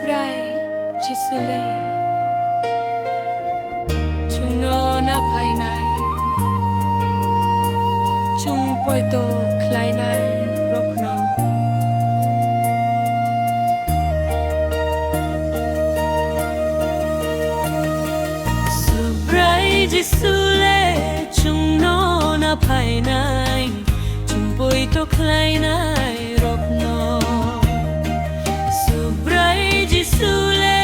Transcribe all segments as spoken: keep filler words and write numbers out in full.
Subrai Jisu le chwngno na phainai, chwng poito khlainai rokno. Subrai Jisu le chwngno na phainai, chwng poito khlainai rokno. Subrai Jisu le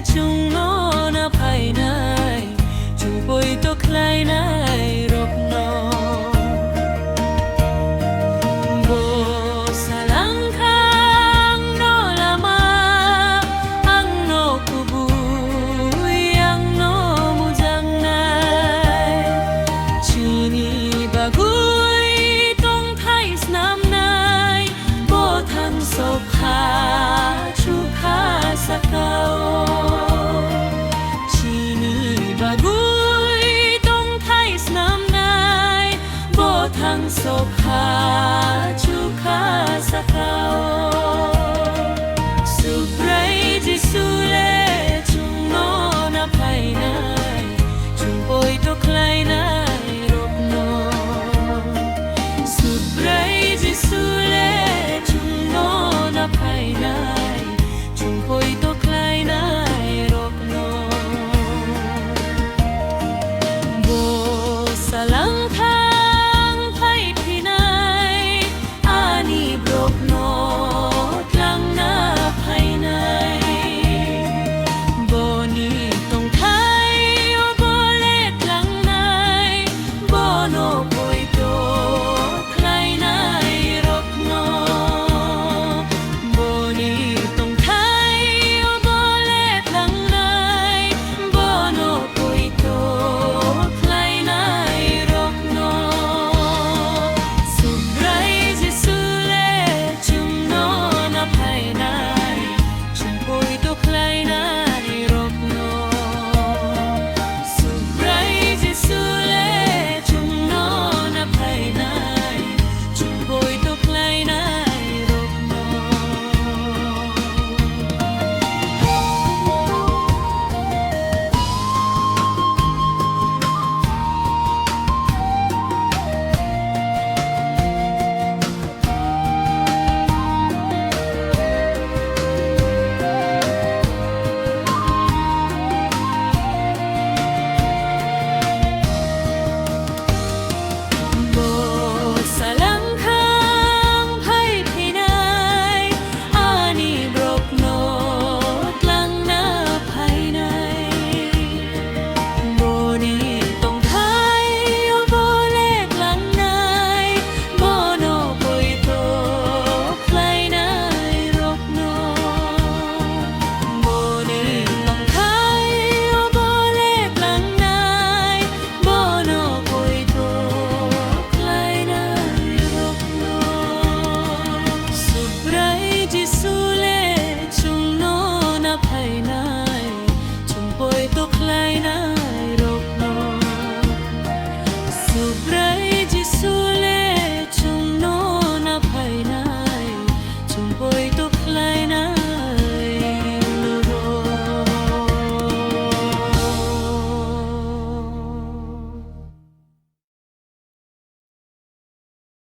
chwngno na phainai, chwng poito khlainai rokno. Bo salangkha angno lama, angno kubui, angno mujangnai. Chini bagwi tongthai snamnai, bo thangsokha, chukha sakao. Chini bagwi tongthai snamnai, bo thangsokha,